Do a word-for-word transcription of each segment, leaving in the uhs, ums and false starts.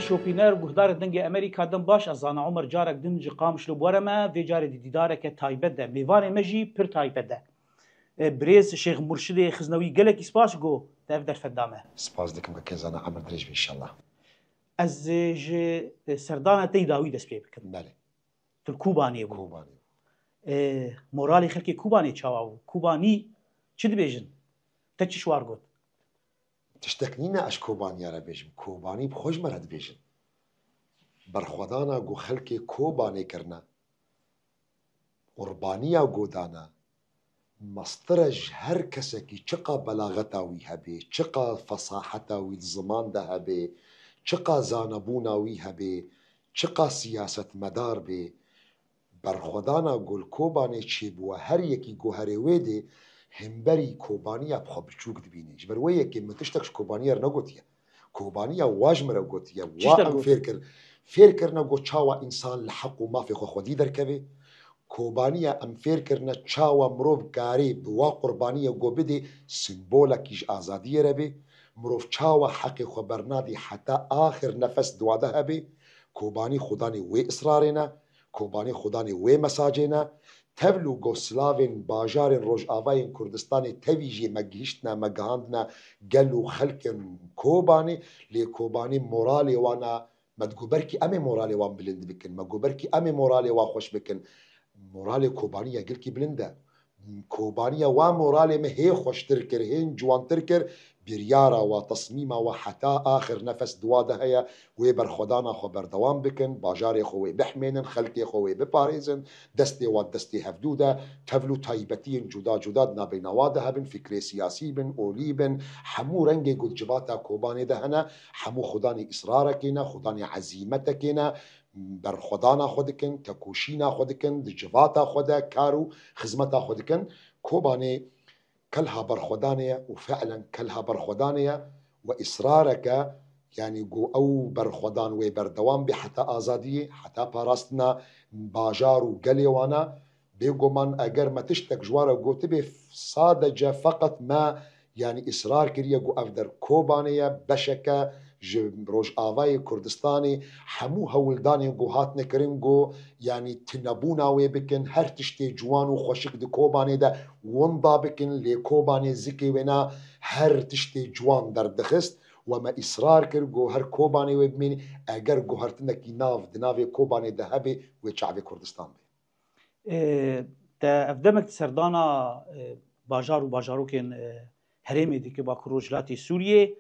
Şopîner, guhdarê Dengê Amerîka, dem baş, ez Zana Omer carek din ji Qamişlo bi we re me, vê carê di dîdareke taybet de. Mêvanê me jî pir taybet e. E, birêz Şêx Murşidê Xiznewî, gelekî spas ku te ev derfet da me. Spas dikim kekê Zana, emir dirêj be înşallah. Ez, e, ji, e, serdana te yî dawî dest pê bikim. Belê. Tu li Kobanê bû. Kobanê. E, moralê xelkê Kobanê çawa bû? Kobanî çi dibêjin? Te çi ji wan got? Tiştek nîne ez Kobaniya re bêjim. Kobanî bi xwe ji me re dibêjin. Berxwedana ku xelkê Kobanê kirine, qurbaniya ku dane, mestir e ji her kesekî, çiqa belaxeta wî hebe, çiqa fesaheta wî di ziman de hebe, çiqa zanebûna wî hebe, çiqa siyasetmedar be, berxwedana ku li Kobanê çêbûye, her yekî ku here wê dê, hemberî Kobaniya bi xwe biçûk dibîne. Ji ber wê yekê min tiştek ji Kobaniya re negotiye. Kobaniya wa ji min re gotiye, wa em fêr kir. Fêr kirine ku çawa însan li heq û mafê xwe xwedî derkeve. Kobaniya em fêr kirine çawa mirov karê bi wa qurbaniya ku bidê, simbolekî ji azadiyê re bê. Mirov çawa heqê xwe bernadî heta axir nefes di wa de hebe. Kobanî xudanê wê israrê ne. Kobanî xudanê wê mesajê ne. Tevlû ku silavên bajarên Rojavayên Kurdistanê tevî jî me gihiştine, me gihandine gel û xelkên Kobanê, lê Kobanî moralê wan a, me digot belkî em ê moralê wan bilind bikin, me got belkî em ê moralê wan xweş bikin. Moralê Kobanî ya gelkî bilind e. Kobaniya wa moralê me hê xweştir kir, hê ciwantir kir. Biryara wa, tesmîma wa heta axir nefes di wa de heye, wê berxwedana xwe berdewam bikin, bajarê xwe wê bihmênin, xelkê xwe wê biparêzin, destê wa destê hevdû de, tevl û taybetiyên cuda cuda di navbeyna wa de hebin, fikrê siyasî bin, olî bin, hemû rengê ku di civata Kobanê de hene, hemû xudanê israrekê ne, xudanê ezîmetekê ne, berxwedana xwe dikin, tekoşîna xwe dikin, di civata xwe de kar û xizmeta xwe dikin. Kobanê kelha berxwedanê ye û fi'len kelha berxwedanê ye we israreke, yanî ku ew berxwedan wê berdewam bê heta azadiyê, heta parastina bajar û gelê wana. Bêguman eger me tiştek ji wan re gotibê, sadece feqet me, yanî, israr kiriye ku ev der Kobanê ye, beşeke ji Rojavayê Kurdistanê, hemû hewldanên ku hatine kirin ku, yanî, tunebûna wê bikin, her tiştê ciwan û xweşik di Kobanê de winda bikin, lê Kobanê zikê wê na her tiştê ciwan derdixist. We me israr kir ku her Kobanê wê bimînî, eger guhertinekî nav di navê Kobanê de hebe, wê çavê Kurdistan be. E, te ev demek di serdana, e, bajar û bajarokên, e, herêmê dike Bakur Rojhilatê Sûriyê.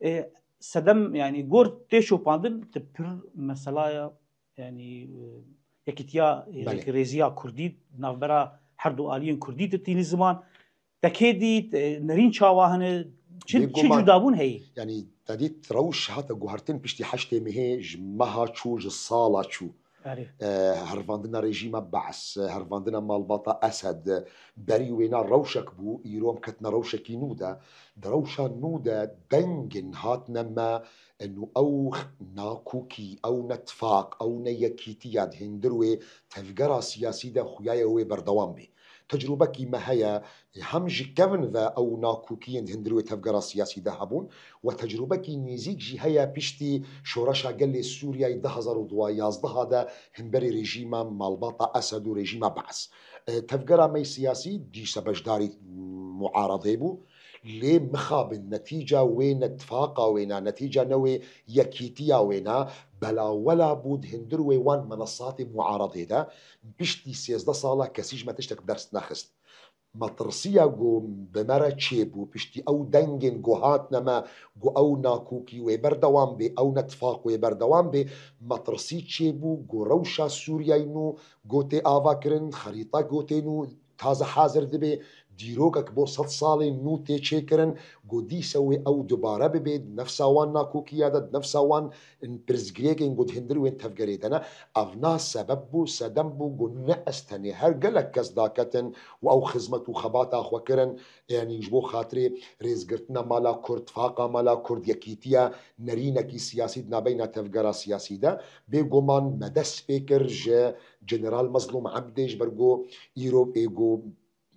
E, sedem, yanî gor tê şopandin, tu pir meselaya, yanî, e, yekîtiya, e, Belê. Rêziya Kurdî, navbera her du aliyên Kurdî tu tînî ziman. Te kê dît, e, nerîn çawa hene, çi, çi Bêguman. Cudabûn heye? Yanî, te dît rewş hate guhertin piştî heştê mehê ji meha çû, ji sala çû. Erê. E, hervandina rejîma Be's, hervandina malbata Esed, berî wêna rewşek bû, îro em ketine rewşekî nû de. Di rewşa nû de dengin hatine me, û ew nakokî, ew netifaq, ew neyekîtiya di hundir wê tevgera siyasî de xuyaye wê berdewam bê. Tecrûbekî me heye, hem ji kevin ve ew nakokiyên di hundir wê tevgera siyasî de hebûn, we tecrûbekî nêzîk jî heye piştî şoreşa gelê Sûriyeyê du hezar û duwazdeh de hemberî rejîma malbata Esed û rejîma Be's. E, tevgera me siyasî dîse beşdarî muaredê bû, lê mixabin netîca wê netifaqa wêna, netîca ne wê yekîtiya wêna, belawela bû di hundir wê wan menasatê muaredê de. Piştî sêzdeh sala kesî ji me tiştek ders nexist. Metirsiya ku bi me re çêbû, piştî ew dengên ku hatine me, ku ew nakokî wê berdewam bê, ew netifaq wê berdewam bê, metirsî çêbû ku rewşa Sûriyeyê nû ku tê avakirin, xerîta ku tê nû taze hazir dibe, dîrokek bo sed salên nû tê çêkirin, ku dîse wê ew dubare bibe, di nefsa wan nakokiya de, di nefsa wan pirsgirêkên ku di hundir wê tevgerê de ne. Ev na sebeb bû, sedem bû, ku ne ez tenê, her gelek kes daketin û ew xizmet û xebata xwe kirin, yanî ji bo xatirê rêzgirtina mala Kurd, tifaqa mala Kurd, yekîtiya nerînekî siyasî di navbeyna tevgera siyasî de. Bêguman me dest pê kir ji General Mezlûm Ebdê, ji ber ku îro ê ku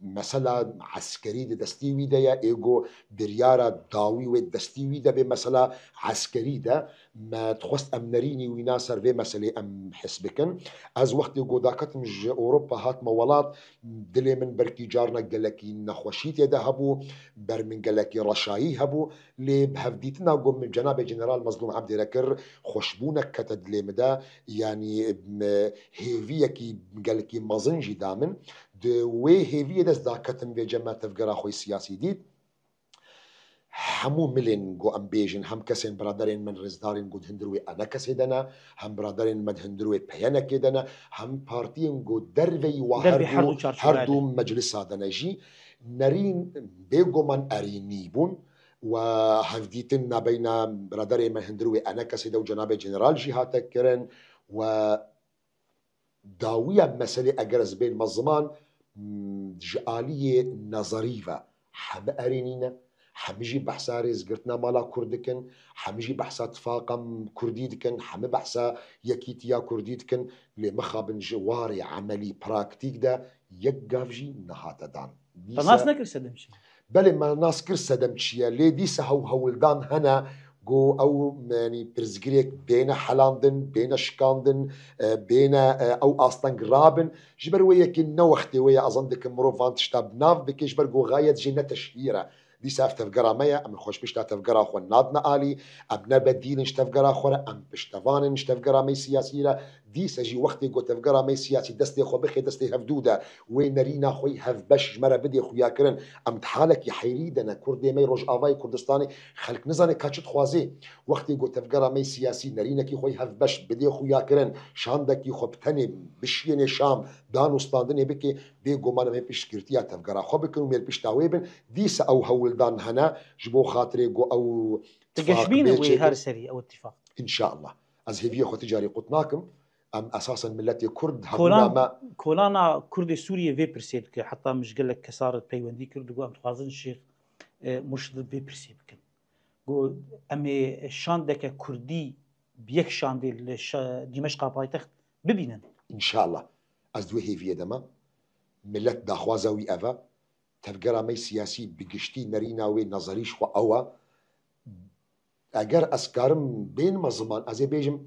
mesela eskerî di destî wî de ye, ê ku biryara dawî wê destî wî de bê mesela eskerî de, me dixwest em nerînî wîna ser vê meselê em his bikin. Ez wextê ku daketim ji Ewropa hatime welat, dilê min belkî carna gelekî nexweşî tê de hebû, ber min gelekî reşayî hebû, lê bi hevdîtina ku min cenabê General Mezlûm Ebdê re kir, xweşbûnek kete dilê min de, yanî, me hêviyekî gelekî mezin jî da min. Di wê hêviyê de ez daketim vê cem me tevgera xwe yê siyasî dît. Hemû milên ku em bêjin, hem kesên biraderên min rêzdarên ku di hundir wê ENKSê de ne, hem biraderên me di hundir wê PYNKê de ne, hem partiyên ku derveyî wa Dervê her her du, du çarçoveya her du de. Meclisa de ne jî, nerîn bêguman erînî bûn. We hevdîtin nabeyna biraderê me hundir wê ENKSê de û cenabê General jî hate kirin. We dawiya meselê eger ez bênme ziman, m, ji aliyê nezerî ve heme erênî ne, hemî jî behsa rêzgirtina mala Kurd dikin, hemî jî behsa tifaqa Kurdî dikin, hemî behsa yekîtiya Kurdî dikin, lê mixabin ji warê emelî, praktîk de yek gav jî nehate dan. Te Dîsa nas nekir sedem çi? Belê, me nas kir sedem çi ye, lê dîsa hew hewldan hene ku ew, yanî pirsgirêk bêne helandin, bêne şikandin, e, bêne, e, ew asteng rabin. Ji ber wê yekê ne wextê wê ye, ez zan dikim mirov van tişta bi nav bike, ji ber ku xayet jê ne teşhîr e. Dîsa ev tevgera me ye, em xweşpişta tevgera xwe nadine alî, em ne bedîl in ji tevgera xwe re, em piştevan in ji tevgera me siyasî re. Dîse jî wextê ku tevgera me siyasî destê xwe bixê destê hevdû de, wê nerîna xwe yî hevbeş ji me re bidê xuyakirin, em di halekî heyrî de ne. Kurdê me yê Rojavayê Kurdistanê, xelk nizane ka çi dixwazê. Wextê ku tevgera me siyasî nerînekî xwe yî hevbeş bidê xuyakirin, şandekî xwe bi tenê bişiyênê Şam, dan û standinê bike, bêguman em ê piştgirtiya tevgera xwe bikin û mêlpişta wê bin. Dîse ew hewldan hene ji bo xatirê ku ew Te tifaq geşbîne bê wê çêkin. Her serî ew tifaq. Înşallah. Ez hêviyê xwe ti carî qut nakim. Em esasen miletê Kurd hebûna Kolan, me kolana Kurdê Sûriyê vê pirsê dike. Heta min ji gelek kesa re peywendî kir, digot em dixwazin Şêx, e, Murşid vê pirsê bikin. Got em ê şandeke Kurdî bi yek şandê li şa-, Dîmeşqa paytext bibînin. Înşallah. Ez di wê hêviyê de me. Milet daxwaza wî ev e. Tevgera me siyasî bi giştî nerîna wê nezerî ji xwe ew e. Eger ez karim bênme ziman, ez ê bêjim,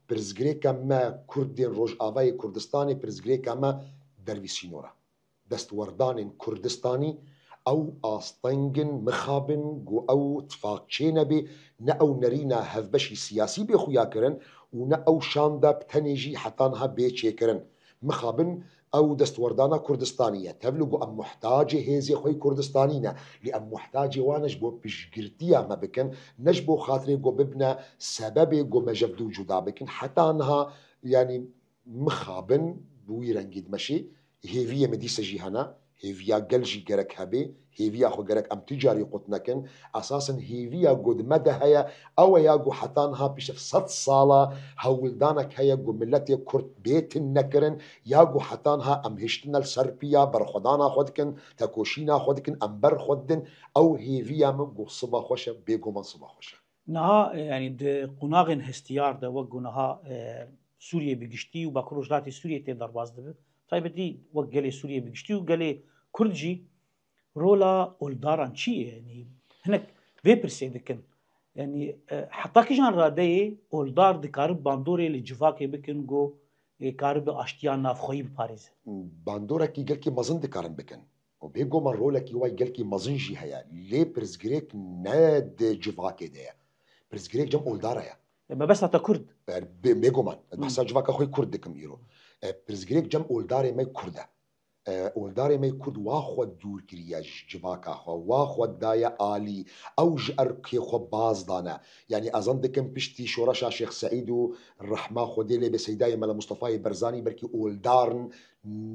pirsgirêka me Kurdên Rojavayê Kurdistanê, pirsgirêka me dervî sînor e. Destwerdanên Kurdistanî ew asteng in, mixabin ku ew tifaq çênebê, ne ew nerîna hevbeşî siyasî bê xuyakirin û ne ew şanda bi tenê jî heta niha bê çêkirin. Mixabin ew destwerdana Kurdistanî ye. Tevlî ku em muhtacê hêzê xwe yê Kurdistanî ne. Lê em muhtacê wan ne ji bo piştgirtiya me bikin, ne ji bo xatirê ku bibine sebebê ku me ji hevdû cuda bikin. Heta niha, yanî mixabin bi wî rengî dimeşî. Hêviyê me dîse jî hene. Hêviya gel jî gerek hebe. Hêviya xwe gerek em tu carî qut nekin. Esasen hêviya ku di me de heye, ew e ya ku heta niha pişt sed sala hewldanek heye ku miletê Kurd bê tune kirin, ya ku heta niha em hiştine li ser piya berxwedana xwe dikin, tekoşîna xwe dikin, em ber xwe didin. Ew hêviya min ku siba xweş e, bêguman siba xweş e. Niha, e, yanî di qonaxên hestiyar de wek ku niha, e, Sûriyê bi giştî û Bakur Rojhilatê Sûriyê tê derbas dibe, taybetî wek gelê Sûriyê bi giştî û gelê Kurd jî, rola oldaran çi ye? Yanî hinek vê pirsê dikin. Yanî, e, heta kîjan radeyê oldar dikarin bandorê li civakê bikin ku, e, karibe aştiya navxweyî biparêze? Bandorekî gelkî mezin dikarin bikin. Û bêguman rolekî wayî gelkî mezin jî heye. Lê pirsgirêk ne di civakê de ye. Pirsgirêk cem oldara ye. E, mebesta te Kurd. E, bê-, bêguman. Ez Hmm. behsa civaka xwe yê Kurd dikim îro. E, pirsgirêk cem oldarê me Kurd e. E, oldarê me Kurd wa xwe dûr kiriye ji civaka xwe, wa xwe daye alî, ew ji erkê xwe baz dane. Yanî ez zan dikim piştî şoreşa Şêx Seîd û rehma Xwedê lê be Seydayê Mela Mustafayê Berzanî belkî oldarn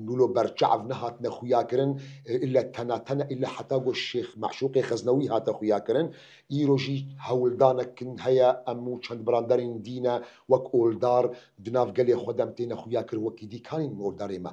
wilo berçav nehatine xuyakirin, e, îlle tena tena, îlle heta ku Şêx Meşûqê Xeznewî hate xuyakirin. Îro jî hewldanekin heye, em û çend biranderên dîne wek oldar di nav gelê xwe de em têne xuyakirin, wekî dî kanîn oldarê me.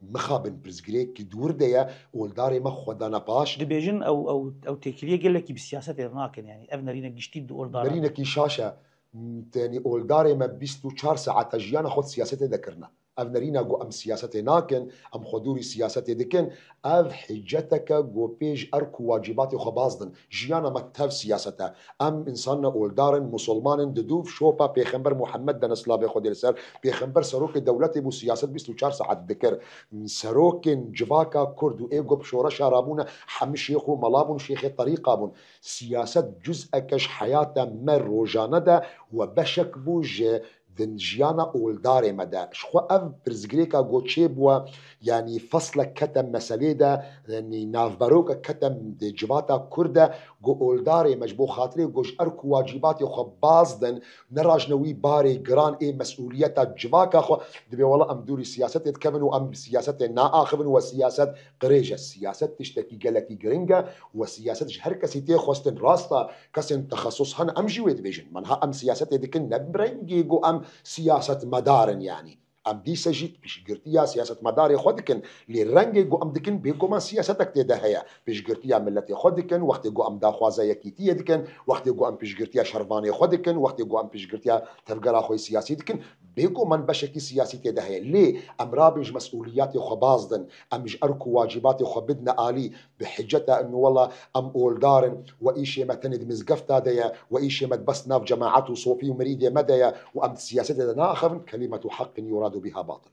Mixabin pirsgirêk ki di wir de ye, oldarê me xwe dane paş. Dibêjin ew, ew, ew têkiliyê gelekî bi siyasetê re nakin, yanî ev nerîne giştî di oldara. Nerînekî şaş e. M-, yanî oldarê me bîst û çar saeta jiyana xwe di siyasetê de kirine. Ev nerîna ku em siyasetê nakin, em xwe dûrî siyasetê dikin, ev hiceteke ku pê ji erk û wacîbatê xwe baz din. Jiyana me tev siyaset e. Em însan ne oldar in, musulman in, di dûv şopa Pêxember Muhammed de ne silavê Xwedê li ser. Pêxember serokê dewletê bû, siyaset bîst û çar saet dikir. Serokên civaka Kurd û ê ku bi şoreşa rabûne, hemî şêx û mela bûn, şêxê terîqa bûn. Siyaset cuz'eke ji heyata me rojane de we beşek bû ji din jiyana oldarê me de. Ji xwe ev pirsgirêka ku çêbûye, yanî feslek kete meselê de, yanî navberokek kete di civata Kurd de, ku oldarê me ji bo xatirê ku ji erk û wacîbatê xwe baz din, nerajne wî barê giran ê mesûliyeta civaka xwe, dibê wela em dûrî siyasetê dikevin û em bi siyasetê naaxivin û we siyaset qirêj e. Siyaset tiştekî gelekî giring e û we siyaset ji her kesî tê xwestin. Rast e, kesên texesus hene, em jî wê dibêjin. Menha em siyasetê dikin ne bi rengê ku em siyasetmedar in, yanî. Em dîse jî piştgirtiya siyasetmedarê xwe dikin. Lê rengê ku em dikin, bêguman siyasetek tê de heye. Piştgirtiya miletê xwe dikin, wextê ku em daxwaza yekîtiyê dikin, wextê ku em piştgirtiya şervanê xwe dikin, wextê ku em piştgirtiya tevgera xwe yê siyasî dikin, bêguman beşekî siyasî tê de heye. Lê em rabin ji mesûliyatê xwe baz din, em ji erk û wacîbatê xwe bidine alî, bi hiceta inu wela em oldar in, we îşê me tenê di mizgefta de ye, we îşê me di bes nav cemaet û sofî û mirîdê me de ye û em di siyasetê de naaxivin, kelimetu haqqin yuradu biha batil.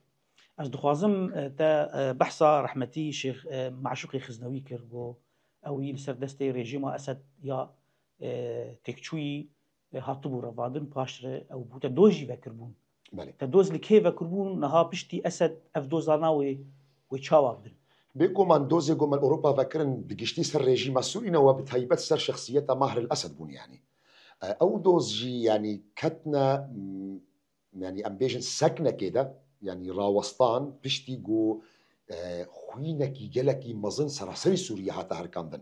Ez dixwazim, e, te, e, behsa rehmetî Şêx, e, Meşûqê Xiznewî kir, got, ew yî li ser destê rejîma Esed ya, e, têkçûyî, e, hatibû revandin, paştre ew bû. Te doz jî vekiribûn. Belê. Te doz li kê vekiribûn, niha piştî Esed ev doza na wê, wê çawa bidin? Bêguman dozê ku me li Ewropa vekirin, bi giştî ser rejîma Sûrî ne, we bi taybet ser şexsiyeta Mahr el Esed bûn, yanî. E, ew doz jî, yanî, ketine, m, yanî, em bêjin seknekê de, yanî, rawestan piştî ku, e, xwînekî gelekî mezin seraserî Sûriyê hate herikandin.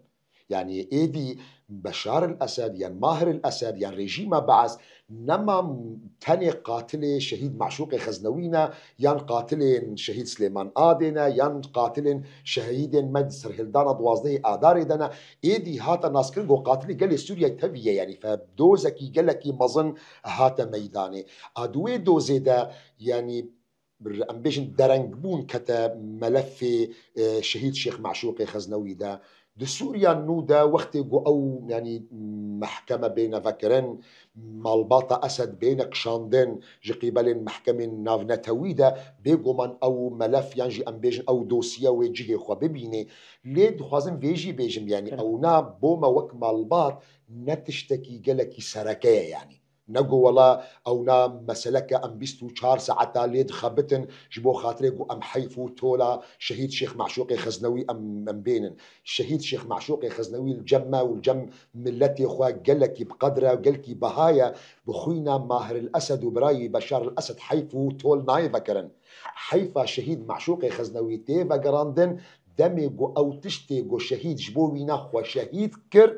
Yanî, êdî Beşar el Esed yan Mahr el Esed yan rejîma Beas nema tenê qatilê şehîd Meşûqê Xeznewî ne, yan qatilên şehîd Silêman Adê ne, yan qatilên şehîdên me di serhildana duwazdehê Adarê de ne. Êdî hate naskirin ku qatilê gelê Sûriyeyê tevî ye, yanî fe dozekî gelekî mezin hate meydanê. A di wê dozê de, yanî, em bêjin, derengbûn kete melefê, e, şehîd Şêx Meşûqê Xeznewî de. Di Sûriya nû de wextê ku ew, yanî, mehkeme bêne vekirin, malbata Esed bêne kişandin ji qîbelên mehkemên navnetewî de, bêguman ew melef yan jî em bêjin ew dosiye wê cihê xwe bibînê. Lê dixwazim vê jî bêjim, yanî, Belê. Ewna bo me wek malbat ne tiştekî gelekî sereke ye, yanî. Ne ku wela ewna meseleke em bîst û çar saeta lê dixebitin ji bo xatirê ku em heyf û tola şehîd Şêx Meşûqê Xeznewî em, em bênin. Şehîd Şêx Meşûqê Xeznewî li cem me û li cem miletê xwe gelekî bi qedr e û gelkî beha ye. Bi xwîna Mahr el Esed û birayî Beşar el Esed heyf û tol nayê vekirin. Heyfa şehîd Meşûqê Xeznewî tê vegerandin, demê ku ew tiştê ku şehîd ji bo wîna xwe şehîd kir,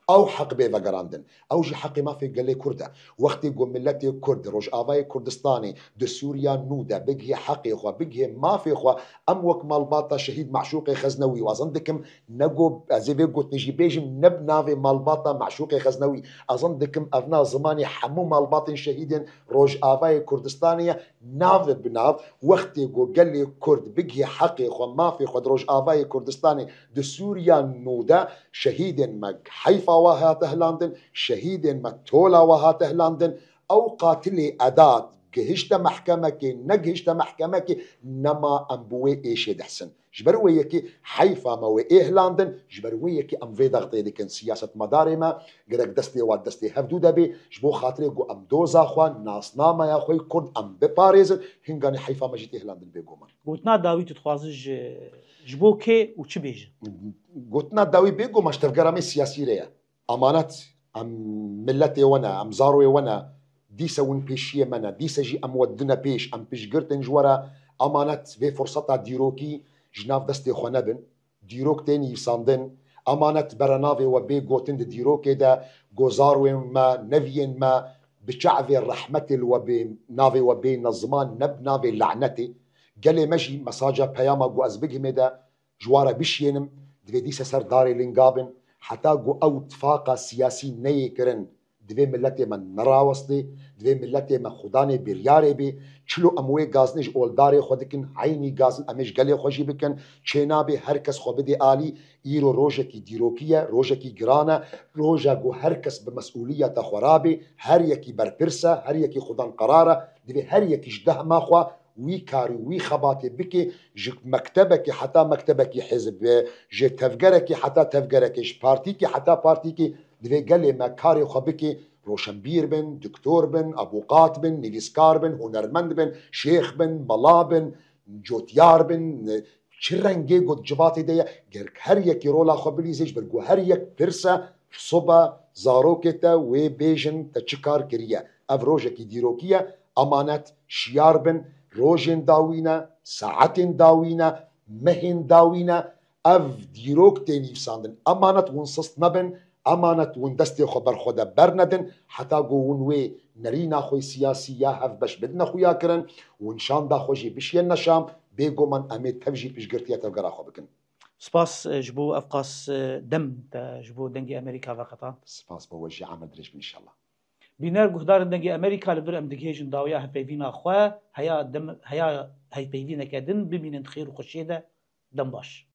ew heq bê vegerandin. Ew jî heqê mafê gelê Kurd e. Wextê ku miletê Kurd di Rojavayê Kurdistanê, di Sûriya nû de bigihê heqê xwe, bigihê mafê xwe, em wek malbata şehîd Meşûqê Xeznewî, wazin dikim, ne ku ez ê vê gotinê jî bêjim, ne bi navê malbata Meşûqê Xeznewî, ezin dikim evna zimanê hemû malbatên şehîdên Rojavayê Kurdistanê ye, nav bi nav, wextê ku gelê Kurd bigihê heqê xwe, mafê xwe di Rojavayê Kurdistanê, di Sûriya nû de, şehîdên me heyfa wa hate hilandin, şehîdên me tola wa hate hilandin, ew qatilê Edat gihişte mehkemekê, negihişte mehkemekê, nema em bi wê êşê dihsin. Ji ber wê yekê heyfa me wê ê hilandin, ji ber wê yekê em vê dextê dikin. Siyasetmedarê me gerek destê wan destê hevdû de bê, ji bo xatirê ku em doza xwe, nasnameya xwe yê Kurd em biparêzin, hinganê heyfa me jî tê hilandin bêguman. Gotina dawî tu dixwazî ji, ji bo kê û çi bêje? Gotina dawî bêguman ji tevgera me siyasî re ye. Emanet, em miletê we ne, em zarokê we ne, dîse hûn pêşiyê me ne, dîse jî em we didine pêş, em piştgirtin ji we re. Emanet vê furseta dîrokî ji nav destê xwe nebin. Dîrok tê nivîsandin, emanet bere navê we bê gotin di dîrokê de, ku zarokên me, neviyên me bi çavê rehmetê li we bê, navê we bêne ziman, ne bi navê lanetê. Gelê me jî mesaja peyama ku ez bigihimê de, ji wa re bişiyênim, divê dîse ser darê linga bin, heta ku ew tifaqa siyasî neyê kirin, Divê miletê me nerawestê, divê miletê me xudanê biryarê bê. Çilo em wê gazinê ji oldarê xwe dikin, eynî gazin em ê ji gelê xwe jî bikin. Çênabê her kes xwe bidê alî. Îro rojekî dîrokî ye, rojekî giran e. Roja ku her kes bi mesûliyeta xwe rabê, her yekî berpirs e, her yekî xudan qerar e. Divê her yekî ji dehma xwe wî karî, wî xebatê bikê, ji mektebekê heta mektebekî hizb, ji tevgerekê heta tevgerekê, ji partîkê heta partîkê, divê gelê me karê xwe bikê, roşenbîr bin, doktor bin, avûqat bin, nivîskar bin, hunermend bin, şêx bin, mela bin, cotyar bin, çi rengê got civatê de ye, ger her yekî rola xwe bilîzê, ji ber ku her yek pirs e, soba zarokê te wê bêjin te çi kar kiriye. Ev rojekî dîrokî ye, emanet, şiyar bin, rojên dawî ne, saetên dawî ne, mehên dawî ne, ev dîrok tê nivîsandin. Emanet hûn sist nebin, emanet hûn destê xwe ber xwe de bernedin, heta ku hûn wê nerîna xwe siyasî ya hevbeş bidine xuya kirin, hûn şanda xwe jî bişiyên neşam, bêguman em ê tev jî piştgirtiya tevgera xwe bikin. Spas, e, ji bo ev qas, e, dem te ji bo Dengê Amerîka veqetand. Spas bo we jî, emir dirêj bin înşallah. Bîner guhdarên Dengê Amerîka, li vir em digihêjin dawiya hevpeyvîna xwe, heya dem, heya hevpeyvîneke din, bimînin di xêr û xweşiyê de, dem baş.